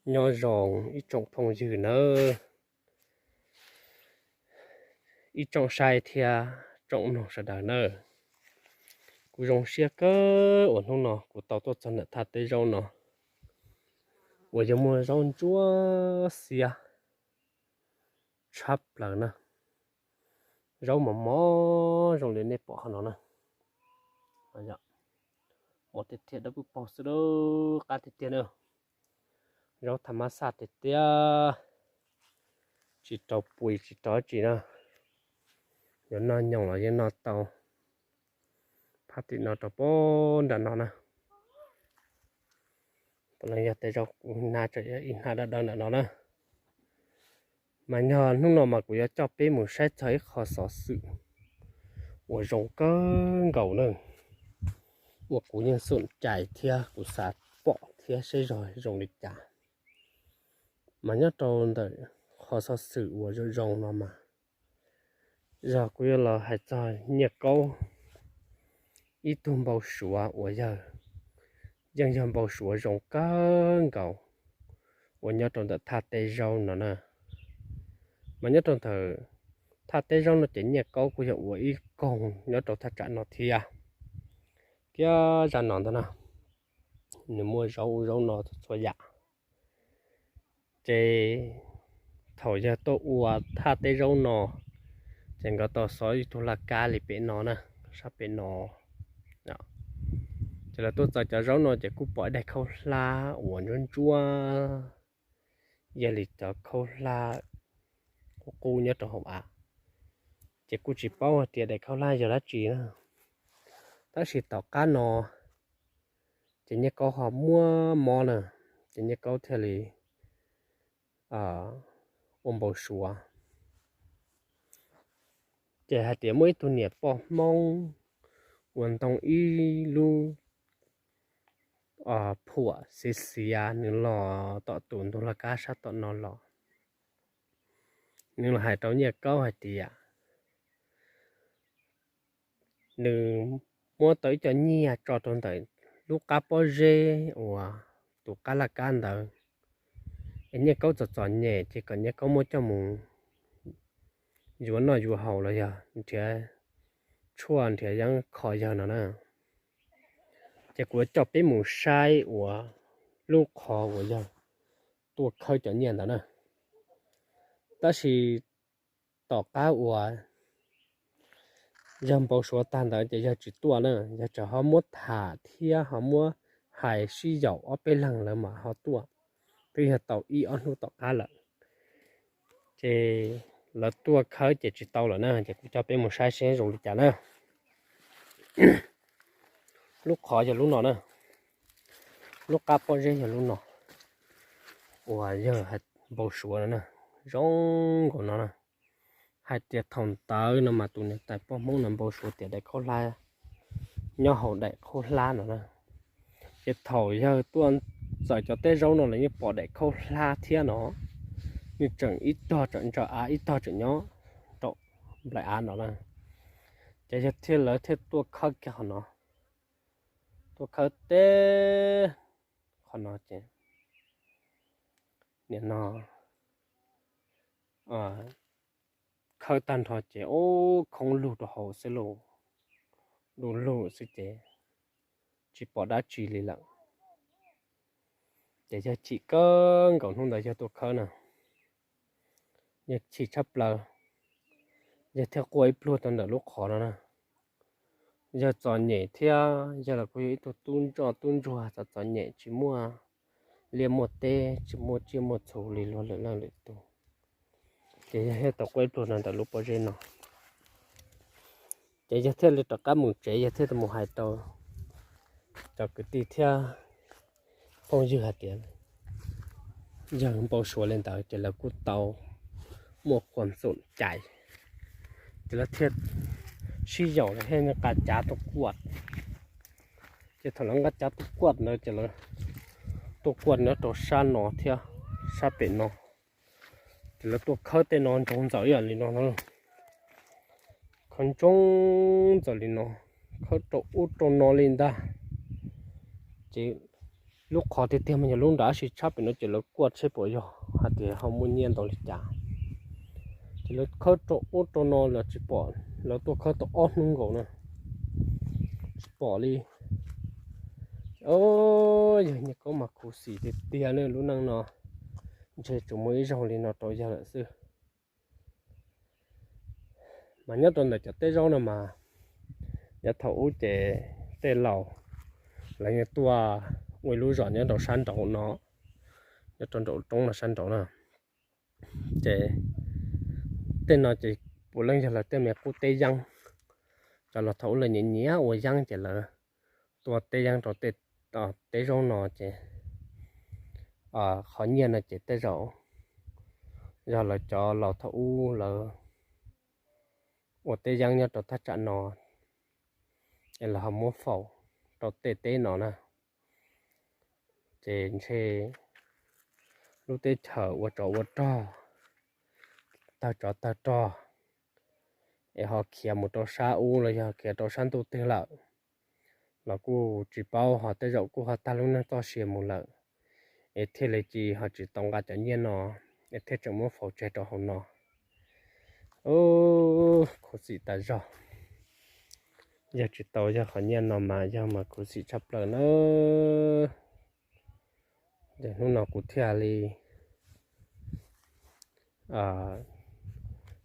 Nyob zoo ib tsoom phooj ywg nawb, ib tsoom saib thiab tsoom mloog sawv daws nawb. Kuv zoo siab kawg uas hnub no kuv tau tuaj txog ntawm thaj teb zaub no uas yog muaj zaub ntsuab xiab tshaj plaws na. Zaub mos mos zoo li nej pom qhov no na. Mos tiag tiag, dawb paug paug xwb, qab tiag tiag na. Zaub tham mab xaj tiag tiag, tsis rau pua tsis rau dab tsi na. Yuav noj nyoos los yeej noj tau. Phab tim no rau pem nram no na. Tam no yog tej zaub kuv hnav, ib hnab dawb dawb ntawm no na. Mas yog hnub no mas kuv yuav coj peb mus saib txog ib qho xov xwm uas zoo kawg nkaus na, uas kuv yeej xom cai thiab kuv xav pom thiab seb zog zoo li cas. Mas nyob rau ntawm qhov xov xwm uas zoo zoo no mas, zog kuv yuav los hais txog Nyiaj Kaub ib tug npau suav uas yog, yeej yog npau suav zoo kawg nkaus uas nyob rau ntawm thaj teb zaub no na. Mas nyob rau ntawm thaj teb zaub no ces Nyiaj Kaub kuj yog ua ib koog nyob rau thaj tsam no thiab. Kiag zaj no ntag na, nws muaj zaub ub zaub no txhua yam. Ces thaum yawg tuaj ua thaj teb zaub no, ces nkawd tau xov ib tug laj kab li pem no na, sab pem no. Ces lawv tuaj txog cov zaub no ces kuj pom ib daim khaub hlab uas ntsuab ntsuab, yog li cov khaub hlab qub qub nyob rau hauv av. Ces kuj tsis paub hais tias daim khaub hlab yog dab tsi na. Tab sis tom qab no ces Nyiaj Kaub ho muab mob na, ces Nyiaj Kaub thiaj li ua npau suav. Ces hais tias muaj ib tug niam poj Hmoob uas ntoo ib lub phuam xiav xiav, nws los tom tus ntug laj kab sab tom no los. Nws los hais rau Nyiaj Kaub hais tias nws muab tau ib co nyiaj tso rau ntawm lub qab pob zeb uas tus qab laj kab ntawd, es Nyiaj Kaub txom txom nyem ces kom Nyiaj Kaub muab coj mus yuav noj yuav haus los yog nrhiav tshuaj nrhiav yeeb kho yawg no na. Ces kuv coj peb mus saib uas lub qhov uas yawg tuaj khawb cov nyiaj ntawd na. Tab sis tom qab uas yawg npau suav tag ntawd ces yawg tsis tuaj na, yawg tsuas ho muab tham thiab ho muab hais sib yaum ob peb leeg lawv mam ho tuaj. Twb yog tau ib ob hnub tom qab lawm, ces lawv tuaj khawb ces tsis tau lawm na, ces kuv coj peb mus saib seb zoo li cas na. Lub qhov yog lub no na, lub qab pob zeb yog lub no, uas yawg npau suav no na, zoo nkaus no na. Hais tias thaum ntawd no mas tus niam tais poj Hmoob no npau suav tias daim khaub hlab nyob hauv daim khaub hlab no na. Ces thaum yawg tuaj txawm cov teb zaub no los yeej pom daim khaub hlab thiab no, nws tseem ib tog tseem ntsaws av, ib tog tseem nyob rau nplaim av no na. Ces yawg thiaj, lawv thiaj tuaj khawb kiag qhov no, tuaj khawb teb qhov no ces nim no khawb tag nrho ces ub, khoob lug rau hauv xwb lauj, du lug xwb ces tsis pom dab tsi li lawm. Ces yawg chim kawg nkaus hnub ntawd yawg tuaj khawb na, yawg chim tshaj plaws. Yawg thiaj quaj ib pluag rau ntawm lub qhov no na. Yawg txom nyem thiab, yawg los kuj yog ib tug tub ntsoj tub ntsuag txom txom nyem, tsis muaj liaj muaj teb, tsis muaj tsiaj muaj txhu li luag lwm leej lwm tus. Ces yawg thiaj tau quaj ib pluag rau ntawm lub pob zeb no. Ces yawg thiaj li rov qab mus tsev, yawg thiaj mus hais rau cov kwv tij thiab phooj ywg hais tias yawg npau suav li ntawd, ces lawv kuj tau muaj qhuas xoom cai, ces lawv thiaj sib yaum thiaj nqa cav tuaj kuaj. Ces thaum lawv nqa cav tuaj kuaj ntawd ces lawv tuaj kuaj nyob rau sab no thiab sab pem no. Ces lawv tuaj khawb tej no ntsoov ntxaws ib yam li no na, khawb ntsoov ntxaws li no, khawb rau ub rau no li ntag. Ces Lub qhov tiag tiag mas yog lub nram tab sis tshab pem no ces lawv kuaj tsheb pom yog hais tias ho muaj nyiaj ntau li cas. Ces lawv khawb rau ub rau no los tsis pom, lawv tuaj khawb tau ob hnub nkaus na, tsis pom li. Yog nyiaj koob mas khuv xim tiag tiag na lub neej no, ntshe tsuas muaj ib zaug li no rau yawg lawm xwb. Mas nyob rau ntawm cov teb zaub no mas, yav thaum ub ces tej laus lawv yeej tuaj ua ib lub zos nyob rau sab nraud no, nyob rau nraum roob no sab nraud na. Ces tej no ces puav leej yog lawv tej me qub teb yeeb, cov laus thaum ub lawv nyiam nyiam ua yeeb ces lawv tua teb yeeb rau tej teb zaub no ces qhov nyiaj no ces tej zaum yog lawv cov laus thaum ub lawv ua teb yeeb nyob rau thaj tsam no es lawv ho muab faus rau tej teb no na. Ces ntshe lub teb chaws ua tsov ua rog, tawg tsov tawg rog es ho khiav mus rau sab ub los yog khiav rau sab ntuj twg lawm los kuj tsis paub, ho tej zaum kuj ho tag lub neej txoj sia mus lawm, es thiaj li cis ho tsis tau nqa cov nyiaj no, es thiaj tseem muab faus tseg rau hauv no. Khuv xim tas zog. Yog tsis tau yog qhov nyiaj no mas yog mas khuv xim tshaj plaws na. Ces hnub no kuv thiaj li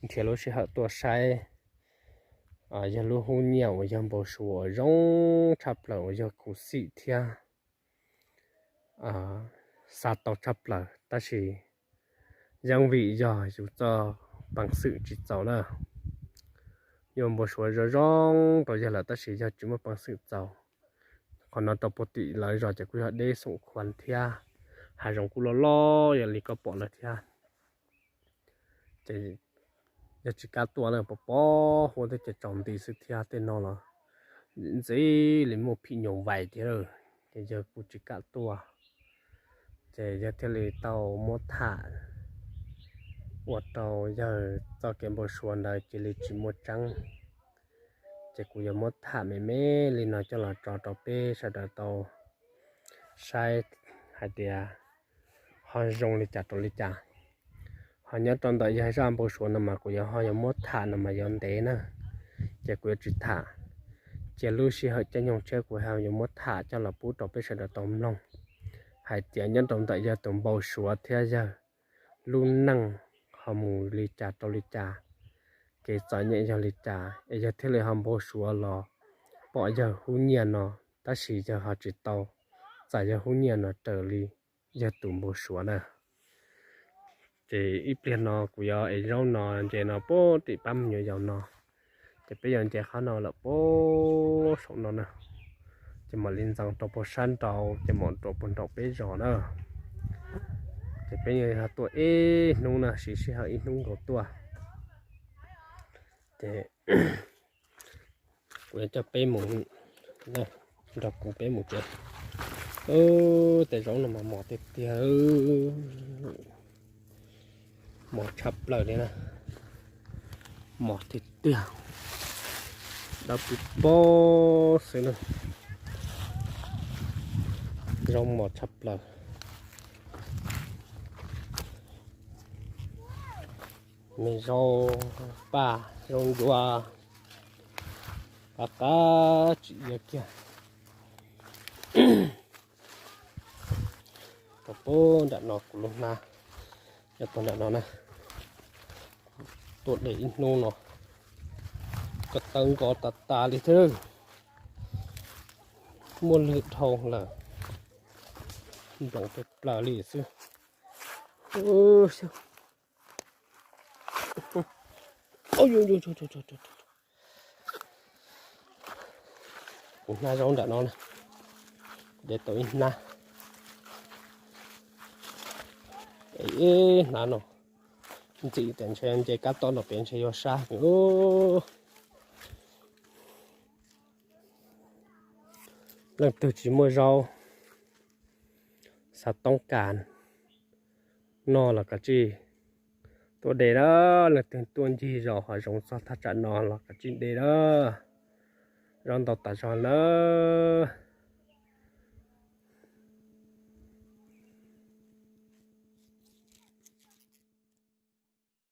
nrhiav lub sij hawm tuaj saib, yog lub hub nyiaj uas yog npau suav uas zoo tshaj plaws uas yog khuv xim thiab xa tau tshaj plaws tab sis yeej vim yog yus txoj peev xwm tsis txaus na. Yuav npau suav zoo zoo rau yawg lawm tab sis yog tsis muaj peev xwm txaus. Qhov no rau puag tim lawv zos ces kuj yog deb xoom khuam thiab, hav zoov kuj loj loj yog li koj pom lawm thiab. Ces yog tsis kam tuaj na, pos pos huab thiab ces tsaus nti xwb thiab, tej no los ntxim li muaj phim nyuj vais thiab lawm, ces yawg kuj tsis kam tuaj. Ces yawg thiaj li tau muab tham ua rau yawg txoj kev npau suav ntawd cia li tsis muaj tseeb. Ces kuv yuav muab tham me me li no coj los tso rau peb sawv daws tau saib hais tias ho zoo li cas rau li cas. Ho nyob rau ntawm yawg zaj npau suav no mas kuv yuav ho yuav muab tham no mas yuav ntev na, ces kuv yuav tsis tham. Cia lub sij hawm caij nyoog tshiab kuv ho yuav muab tham coj los pub rau peb sawv daws tau mloog hais tias nyob rau ntawm yawg tus npau suav thiab yawg lub neej ho mus li cas rau li cas, kev txom nyem yog li cas es yawg thiaj li ho npau suav los pom yawg hub nyiaj no, tab sis yawg ho tsis tau txais yawg hub nyiaj no raws li yawg tus npau suav na. Ces ib pliag no kuv yuav ev zaub no ntses no puag tim pab me nyuam yaus no, ces peb yuav ntses qhov no lawm puag saum no na, ces mam li ntxeev rau puag sab nraud ces mam rau puag nraum peb zos na. Ces peb yuav tuaj ib hnub na, siv sij hawm ib hnub nkaus tuaj. Ces kuv yuav coj peb mus, nrog kuv peb mus tsev. Tej zaub no mas mos tiag tiag, mos tshaj plaws li na, mos tiag tiag, dawb paug paug xwb na. Zaub mos tshaj plaws. Me zaub paj zaub ncuav, qab qab tsis iab kiag. Rau puag nram no kuv lub hnab, nyob puag nram no na. Tuaj de ib hnub no, ko taw nkos tas tas li thiab. Muaj lwg dhau lawm, nploos pes plaws li xwb. Kuv hnab zaub nram no na, de tau ib hnab. Ib hnab no ntxim tias ntshe nce kab toj no pem ntshe yuav sab heev. Leej twg tsis muaj zaub, xav toob kas noj los kav tsij tuaj de lawm. Leej twg tuaj ncig zos hav zoov txog thaj tsam no los kav tsij de lawm. Zaub ntau tas zog lawm.